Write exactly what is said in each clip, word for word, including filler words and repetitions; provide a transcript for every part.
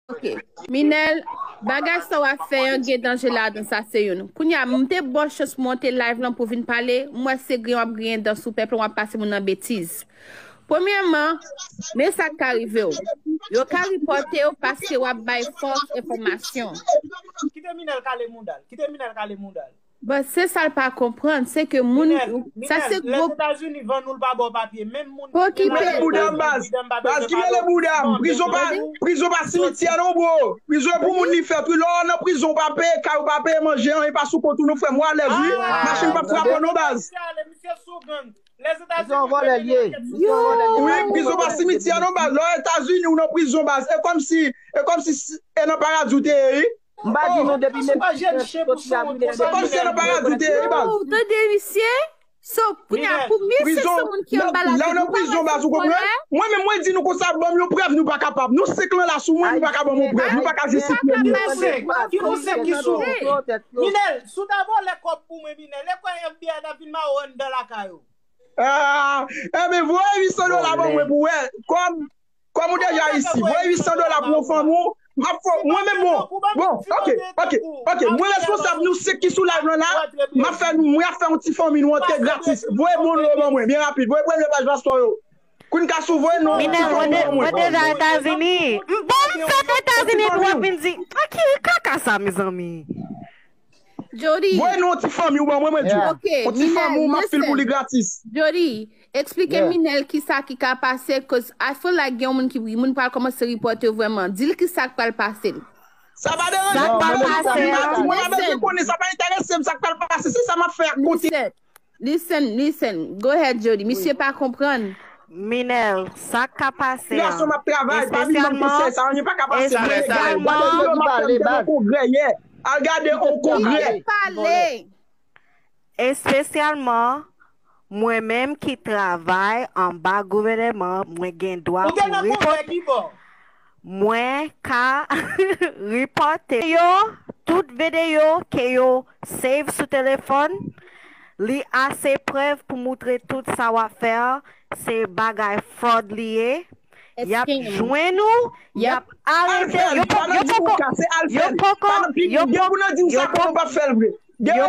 Ok. Minel, bagay sa w ap fè an gen danje ladan sa se youn. Kounye a, m te ba w chans pou monte live lan pou vin pale, m wè se griyen w ap griyen dan sou pèp lan, w ap pase moun nan betiz. Premyèman, men sa k ka rive w. Yo ka ripòte w paske w ap bay fòs enfòmasyon. Kite Minel kale mouda l. Kite Minel kale mouda l. But se sa l pa konprann, se ke moun, sa se gwo. Lèzetazini vann ou l pa ba w papye, menm moun ki gen lajan. Baz, ki rele bouda m, baz. Baz, ki rele bouda m. Prizon pa, prizon pa simityè non, bro. Prizon e pou moun li fèt wi. Lè w nan prizon, ou pa peye kay, ou pa peye manje, anyen pa sou kont ou non, frè m, ou alèz wi. Machin p ap frape w non, baz. Misye yon vòlè l ye. Wi, prizon pa simityè non, baz. Lè w Etazini, ou nan prizon, baz. E kòmsi, e kòmsi e nan paradi ou te ye wi. M pa di nou depi Mekik soti a vin. Se kòmsi se nan paradi w te ye wi, baz. Ou tande misye? So, kounye a, pou mil senk san moun ki anba la, lè w nan prizon, baz, ou konprann? Mwen menm, mwen di nou konsa, ban m yon prèv, nou pa kapab. Nou senk lan la sou mwen, nou pa ka ban m yon prèv, nou pa ka jistifye nou. Ki nou senk ki sou ou? Minel, si w ta vòlè kòb pou mwen, Minel, e kwè FBI t ap vin mare w anndan lakay ou? Enben, voye uit san dola ban mwen pou wè. Kòm Kòm ou deja isi, voye uit san dola pou yon fanmi w, m ap fè w, mwen menm bon, bon, ok, ok, ok, mwen responsab nou senk ki sou live lan la, m ap fè nou, mwen ap fè yon ti fanmi nou antre gratis, voye bon nou yo ban mwen, byen rapid, voye premye paj paspò yo, Queen Castro voye non yon ti fanmi yo ban mwen. Mwen deja Etazini, m bon m fèt Etazini epi w ap vin di, a ki kaka sa mezanmi. Jody. Voye non yon ti fanmi w ban mwen, mwen di w. Yon ti fanmi w, m ap fil pou li gratis. Jody, eksplike Minel kisa ki ka pase, cause I feel like gen yon moun ki, moun pral kòmanse ripòte w vrèman. Di l kisa k pral pase l. Sa pa deranje m, mwen bezwen konnen, sa pa enterese m, sa k pral pase, se sa m ap fè ak kote. Listen, listen, go ahead Jody, misye pa konprann. Minel, sa k ka pase a? Gason m ap travay, pa vin ban m konsèy sa, anyen pa ka pase. Gade videyo m ap fè, m te nan kongrè yè. Al gade yon kongrè. Pale. Espesyalman mwen menm ki travay anba gouvènman, mwen gen dwa pou ripòte. Mwen ka ripòte yo, tout videyo ke yo save sou telefòn. Li ase prèv pou moutre tout sa w ap fè a se bagay fraud li ye. Y ap jwenn ou, y ap arete. Yo poko, yo poko, yo poko, yo poko. Depi w ap di m sa, konnen w p ap fè l vre. Depi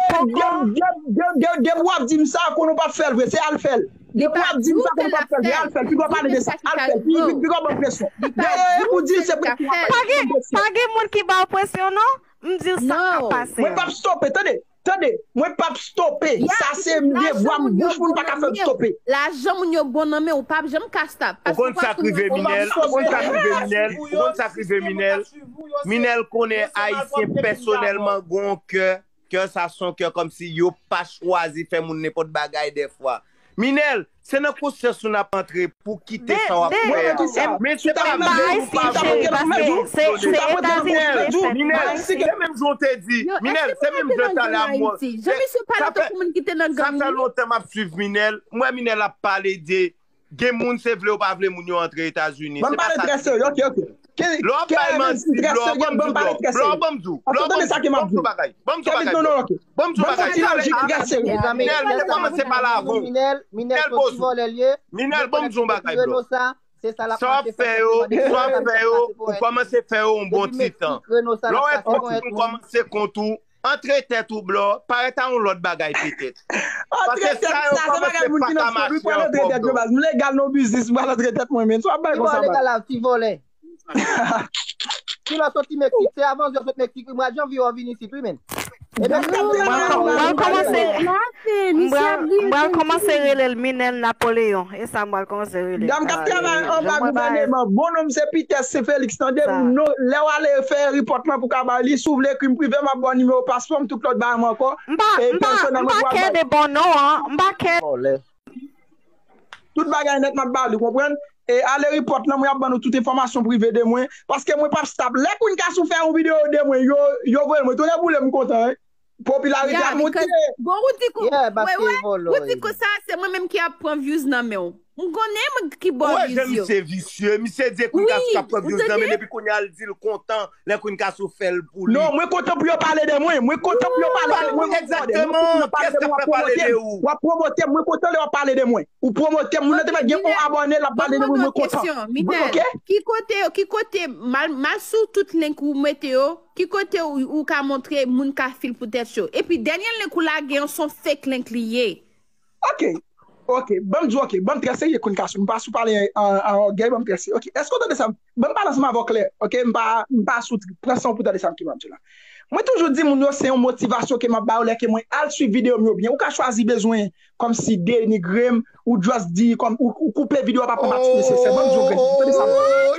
w ap di m sa, konnen w p ap fè l vre. Se al fè l. Depi w ap di m sa, konnen w p ap fè l vre. Al fè l. Piga w pale de sa. Al fè l. Piga w ban m presyon. Depi w di l se presyon w ap pale. Pa gen moun ki ba w presyon non. M di w sa k ap pase. Mwen p ap stope. Tande. Tande, mwen p ap stope. Sa se devwa m, bouch moun pa ka fè m stope. Lajan moun yo bon nan men w, w p ap janm ka stop. Ou konn sa k rive Minel, ou konn sa k rive Minel, ou konn sa k rive Minel. Minel konnen Ayisyen pèsonèlman gen yon kè, kè sa se yon kè kòmsi yo pa chwazi fè moun nenpòt bagay dèfwa. Minel, se nan konsyans ou n ap antre pou kite sa w ap fè a. Men se pa vle nou pa vle. Minel, se menm jan w te di. Minel, se menm jan talè a mwen. Sa fè lontan m ap swiv Minel. M wè Minel ap pale de gen moun se vle ou pa vle moun yo antre Etazini. Se pa sa. Lè w ap bay manti, bro, ban m di w, bro, ban m di w, bro, ban m di w, ban m di w bagay, ban m di w bagay, bro, ban m di w bagay. Talè a, Minèl te kòmanse pale avan w. Minèl bozo. Minèl, ban m di w bagay, bro. Sa w ap fè yo, sa w ap fè yo, ou kòmanse fè yo yon bon ti tan. Lè w wè fòk moun kòmanse kont ou, antre tèt ou, bro, parèt a yon lòt bagay petèt. Paske sa yo kòmanse pa ka mache ankò, bro. M legal nan biznis, m pral antre tèt mwen, men. Sa w ap bay konsa, bro? Legal la, ti vòlè. Kilè w soti Meksik? Se avan yo sot Meksik wi, mwa janvye w vin isit wi, men. M pral kòmanse, m pral kòmanse rele l Minèl Napoleyon. E sa m pral kòmanse rele l. Dam k ap travay anba gouvèneman. Bon non m se Pitès, se Felix, tande m. Lè w ale fè repòt lan pou ka bay li, si w vle ekri m prive, m ap ba w nimewo paspò m, tout lòt bagay mwen ankò. M pa, m pa kè de bon non an. M pa kè. Tout bagay nèt m ap ba li, w konprann? E ale repòt lan, mwen ap ban nou tout enfòmasyon prive de mwen. Paske mwen p ap stop. Lè Queen Castro fè yon videyo de mwen, yo, yo voye l mwen. Tonnè boule m kontan, wi. Popilarite a monte. Bon, ou di kou, wè, wè, ou di kou sa, se mwen menm ki ap pran views nan men w. M konnen mwen ki bò Ou wè jan Lizio. misye visye, misye di Queen Wi, Kachou k ap pran ou views nan men tande? Depi kounye a l di l kontan lè Queen Kachou fè l pou li. Non, mwen kontan pou yo pale de mwen. Mwen kontan pou yo pale de mwen. Mwen kontan de mwen. Egzakteman, Mwen kontan pou yo pale de mwen. W ap pwomote m. W ap pwomote m. Mwen kontan lè w ap pale de mwen. Ou pwomote m. Mwen nan te mèt gen yon abòne l ap pale de mwen. Mwen kontan. Minèl, ki kote, ki kote, mal, mal sou tout link ou mete yo, ki kote ou, ou ka montre moun ka fil pou tèt yo. Epi dènye link ou lage an, se yon fake link li ye. Ok, ok, ban m di w, ok, ban m trè serye Queen Kachou, m pa sou pale an, an ògèy, ban m trè serye. Ok, èske w tande sa? Ban m pale ansanm avè w klè, ok, m pa, m pa sou, pran san w pou tande sa m ki m ap di la. Mwen toujou di moun yo se yon motivasyon ke m ap ba yo lè ke mwen al swiv videyo m yo byen. Ou ka chwazi bezwen kòmsi denigre m, ou just di, kòm, ou, ou koupe videyo a pa pran pati nesesè. Ban m di w, ok, tande sa.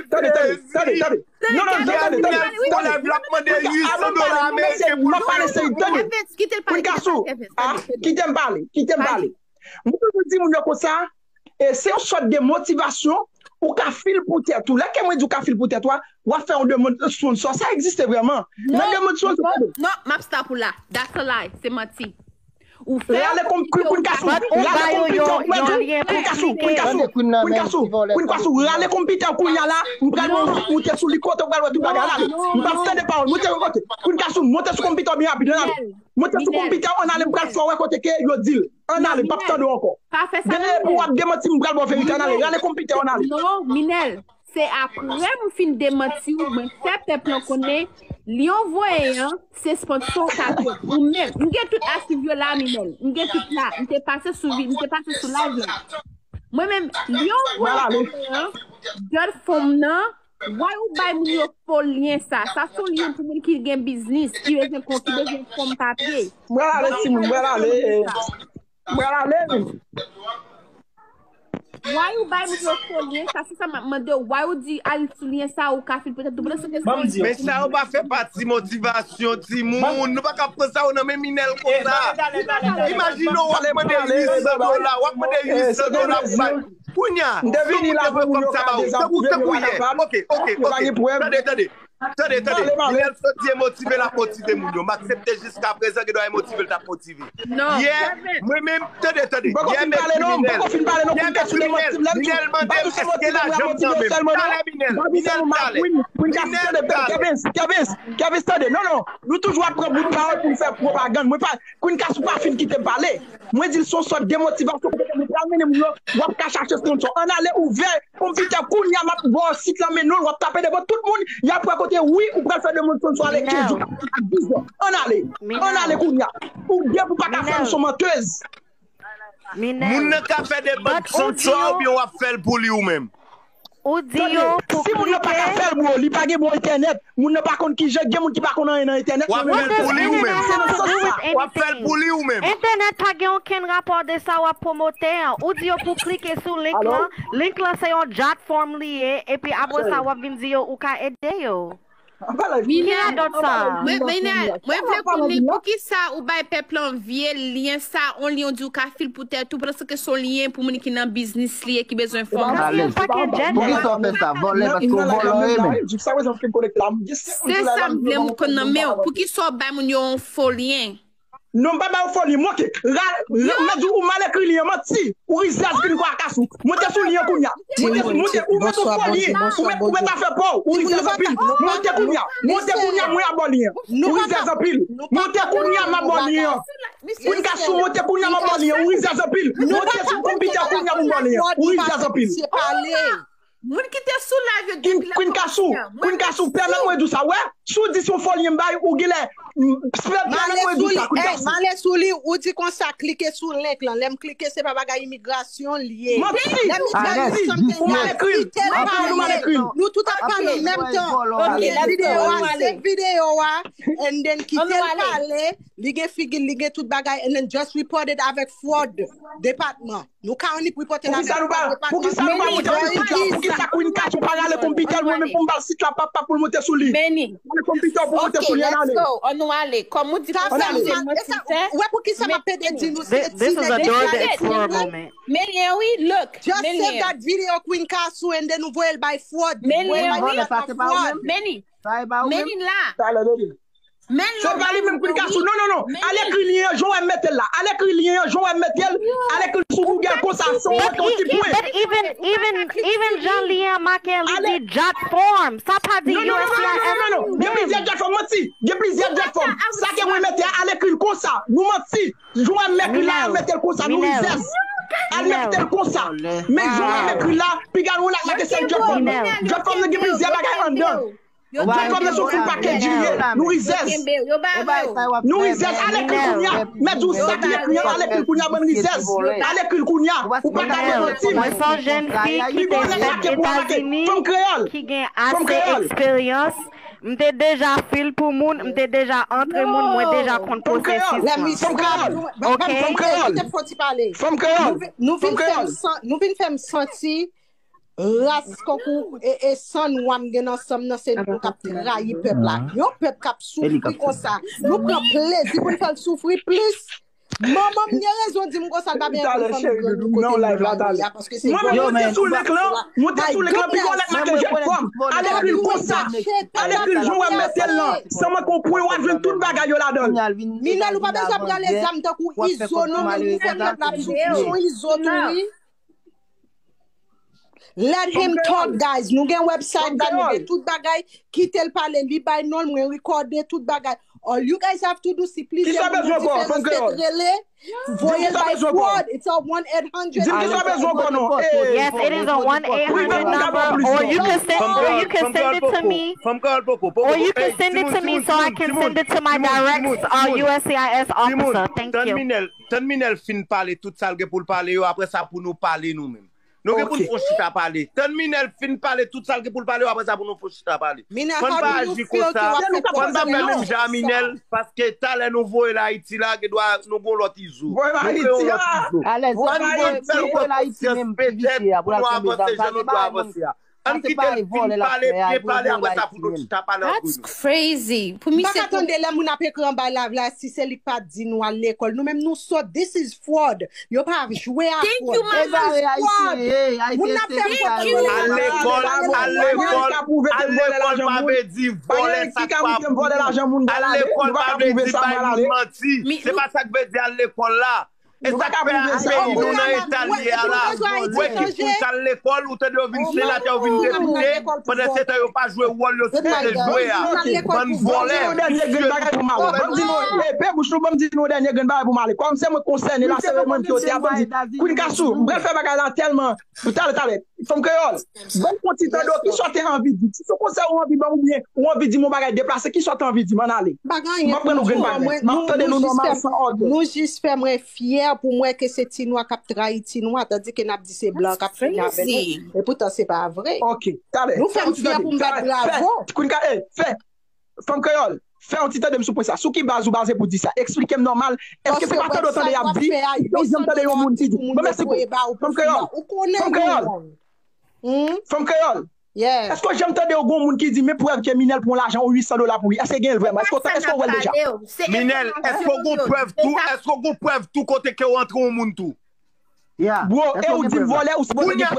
Tande, tande, tande, tande. Non, non, tande, tande, tande. Tande. L ap mande uit san dola ameriken pou l. M ap pale serye, tande. Evans, kite l pale, kite l pale, Evans, tande, tande. Kite m pale, kite m pale. Mwen toujou di moun yo konsa, e se yon sòt de motivasyon, ou ka fil pou tèt ou. Lè ke mwen di ou ka fil pou tèt ou a, w ap fè yon demann sponsor. Sa egziste vrèman. Nan demann sponsor, tande. Non, m ap stop ou la. That's a lie, se manti. Ou fè Rale konpitè w, Queen Kachou. Rale konpitè w, mwen di w, Queen Kachou, Queen Kachou, Queen Kachou, Queen Kachou, rale konpitè w kounye a la, m pral moute sou li kote w pral wè tout bagay la. M p ap tande pawòl, moute sou kote. Queen Kachou, monte sou konpitè w byen rapid, ann ale. Monte sou konpitè w, ann ale, m pral fè w wè kote ke yo di l. Ann ale, m p ap tande w ankò. Depi w ap demanti m, m pral ba w verite, ann ale. Rale konpitè w, ann ale. Non, Minèl. Se apre m fin demanti w, mwen fè pèp lan konnen, Lion Voye an, se sponsor w ka jwenn ou menm. M gen tout achiv yo la, Minèl. M gen tout la. M te pase sou vi, m te pase sou live lan. Mwen menm, Lion Voye an, jèn fanm nan, why ou bay moun yo fo lyen sa? Sa se yon lyen pou moun ki gen biznis, ki bezwen kon, ki bezwen fòm papye. Mwen ale, timoun, mwen ale. Mwen ale, wi. Why ou bay moun yo fo lyen sa? Se sa m ap mande w. Why ou di al sou lyen sa ou ka fil poutèt ou pandan se ke se Men sa yo pa fè pati motivasyon timoun. Nou pa ka pran sa yo nan men Minèl konsa. Imajine w ap mande uit san dola, w ap mande uit san dola pou bay. Kounye a, si yon moun te pran kòb sa ba ou, tankou, tankou yè. Ok, ok, ok. Tande, tande. Tande, tande. Minèl sot di e motive l ap motive moun yo. M aksepte jiskaprezan, gen dwa e motive l t ap motive. Yè, mwen menm, tande, tande. Yè, mèkredi, Minèl. Yè, mèkredi, Minèl mande m èske lajan m nan men m. Talè, Minèl. Minèl, talè. Kevins, Kevins, Kevins, tande. Non, non. Nou toujou ap pran bout pawòl pou n fè pwopagann. Mwen pa, Queen Kachou pa fin kite m pale. Mwen di l se yon sòt de motivasyon kote ke nou pral mennen moun yo, w ap ka chache sponsor. Ann ale ouvè konpitè kounye a, m ap ba w sit lan, men non, w ap tape devan tout moun, y ap wè kote, wi, ou pral fè demann sponsor ale kenz ou ak diz an. Ann ale, ann ale kounye a. Ou depi w pa ka fè l, ou se yon mantèz. Moun nan ka fè demann sponsor oubyen w ap fè l pou li ou menm. Ou di yo pou klike. Si moun nan pa ka fè l, bro, li pa gen bon entènèt. Moun nan pa konn kijan, gen moun ki pa konn anyen nan entènèt. W ap fè l pou li ou menm. Se nan sans sa. W ap fè l pou li ou menm. Entènèt pa gen okenn rapò de sa w ap pwomote an. Ou di yo pou klike sou link lan. Link lan se yon jot form li ye. Epi apre sa, w ap vin di yo ou ka ede yo. Ki radòt sa? Mwen, Minèl, mwen vle konnen poukisa ou bay pèp lan vye lyen sa, on lyen ou di ou ka fil pou tèt ou, pandan se ke se yon lyen pou moun ki nan biznis li ye, ki bezwen fòm. Poukisa w fè sa? Vòlè, paske w vòlò ye menm. Se sa m vle m konn nan men w. Poukisa w bay moun yo yon fo lyen? Non, m pa ba w fo lyen, monte. M ap di w, ou mal ekri lyen, manti. Ou rizèz vin kwa Kachou. Monte sou lyen kounye a. Monte, monte, ou met yon fo lyen. Ou met, ou met afè pa w. Ou rizèz anpil. Monte kounye a. Monte kounye a, mwen ap ba w lyen an. Ou rizèz anpil. Monte kounye a, m ap ba w lyen an. Queen Kachou, monte kounye a, m ap ba w lyen an. Ou rizèz anpil. Monte sou konpitè kounye a pou m ba w lyen an. Ou rizèz anpil. Moun ki te sou live yo depi lè Queen Kachou, Queen Kachou, pèmèt mwen di w sa, wè, si w di se yon fo lyen m bay, ou genlè, pèmèt mwen di w sa, Queen Kachou. M ale sou li, ou di konsa, klike sou link lan. Lè m klike, se pa bagay imigrasyon l ye. Manti! Manti! Ou mal ekri l! Anpil nou mal ekri l! Nou tout ap pale an menm tan. Ok, videyo a, save videyo a, and then kite l pale. Li gen figi l, li gen tout bagay, and then just report it avèk fraud depatman. Nou ka annik repòte l avèk fraud depatman. Poukisa nou pa, poukisa nou pa monte sou sit la? Poukisa Queen Kachou pa rale konpitè l mwen menm pou m ba l sit la, pa, pa pou l monte sou li? Rale konpitè w pou monte sou li, ann ale. Ann ale. Kòm ou di konsa, se mwen ki fè. Ou wè poukisa m ap pede di nou se ti nèg ki fè. Men lyen wi, look. Just save that video, Queen Kachou, and then nou voye l bay fraud. Men lyen wi. Men li la. Se pa li menm Queen Kasou. Non, non, non. Al ekri lyen an, jan w wè m mete l la. Al ekri lyen an, jan w wè m mete l. Al ekri l sou Google konsa, san w mete yon ti pwen. But even, even, even jan lyen an make, li di jot form. Sa pa di U S C I S. Non, non, non, non, non, non. Gen plizyè jot form, manti. Gen plizyè jot form. Sa ke mwen mete a, al ekri l konsa. Nou manti. Jan w wè m ekri la, al mete l konsa. Nou rizèz. Al mete l konsa. Men jan w wè m ekri la, piga nou la make sèl jot form. Jot form nan gen plizyè bagay anndan. Jot form nan se yon pakèt diriye. Nou rizèz. Nou rizèz. Al ekri l kounye a. Mèt di w sa ki ekri an, al ekri l kounye a, bann rizèz. Al ekri l kounye a. Ou pa ka demanti m. Mwen se yon jèn fi ki te fèt Etazini, ki gen ase eksperyans. M te deja fil pou moun, m te deja antre moun, mwen deja konn pwosesis lan. Fanm kreyòl. Fanm kreyòl. Fanm kreyòl. Nou vin fè m santi ras kankou e, e san nwa m gen nan san m nan se nou k ap trayi pèp la. Yon pèp k ap soufri konsa. Nou pran plezi pou n fè l soufri plis. Manman m gen rezon di m konsa l pa benyen pou fanmi grann nou kote nou la yo a paske se vòlè. Mwen menm mwen te sou link lan, mwen te sou link lan, piga w lèt make jèt fanm. Al ekri l konsa. Al ekri l jan w wè m mete l lan. San manke yon pwen w ap jwenn tout bagay yo ladan l. Minèl ou pa bezwen prale zam tankou Izo non, men nou fè pèp la ap soufri, se yon Izo tou wi. Let him talk guys. Nou gen website la, nou gen tout bagay. Kite l pale, li bay non l, mwen rekòde tout bagay. All you guys have to do si plizyè moun nan diferan state rele, voye l bay fraud. It's a one eight hundred. Di m kisa w bezwen ankò non. Yes, it is a one eight hundred number, or you can send, or you can send it to me, or you can send it to me so I can send it to my direct uh, U S C I S officer. Thank you. Tann Minèl fin pale tout sa l gen pou l pale yo, apre sa pou nou pale nou menm. Nou gen pou n fon chita pale. Tann Minèl fin pale tout sa l gen pou l pale yo, apre sa pou nou fon chita pale. Fò n pa aji konsa. Fò n pa fè menm jan a Minèl, paske talè nou voye l Ayiti la, gen dwa nou gen yon lòt Izo. Nou gen yon lòt Izo. Fò n fè l pran konsyans petèt pou nou avanse jan nou dwe avanse a. Ann kite l fin pale, byen pale, apre sa pou nou chita pale ant nou. Crazy. Pou misye tande lè moun ap ekri anba live la, si se li k pa t di nou al lekòl. Nou menm nou sòt, this is fraud. Yo pa jwe a fraud. This is fraud. Moun nan fè fraud. Al lekòl, al lekòl, al lekòl pa vle di vòlè sa k pa pou. Al lekòl pa vle di bay moun manti. Se pa sa k vle di al lekòl la. E sa k fè peyi nou nan eta l ye a la. Ou wè ki kout al lekòl, ou tande yo vin senatè, yo vin depite, pandan se tan yo pa jwe wòl yo sipoze jwe a. Bann vòlè, visye. Ban m di nou, e, pe bouch nou, ban m di nou yon dènye grenn bagay pou m ale. Kòm se mwen k konsène la, se mwen ki ote a, ban m di, Queen Kasou, m pral fè bagay la tèlman, talè, talè. Fanm kreyòl, ban m fè yon ti tande w, kisa w te anvi di? Si se yon konsèy ou anvi ban m oubyen ou anvi di m yon bagay deplase, kisa w te anvi di m? Ann ale. M ap pran nou grenn bagay. M ap tande nou nòmal san òdè. Nou jis fè mwen fyè pou m wè ke se ti nwa k ap trayi ti nwa, tandike n ap di se blan k ap fini avè nou. Epoutan se pa vre. Ok, talè. Nou fè m fyè pou m bat bravo. Queen Ka, eh, fè. Fanm kreyòl, fè yon ti tande m sou pwen sa. Sou ki baz ou baze pou di sa? Eksplike m nòmal. Èske se pa tande w tande y ap di, yo janm tande yon moun ki di, bon, mèsi kou. Fanm kreyòl, fanm kreyòl, fanm kreyòl. Èske w janm tande yon moun ki di, men prèv ke Minèl pran lajan ou uit san dola pou li? Èske gen l vrèman? Èske w tande yon moun ki di sa? Minèl, èske w gon prèv tou? Èske w gon prèv tou kote ke w antre yon moun tou? Bro, e ou di m vòlè, ou sipoze gen prèv.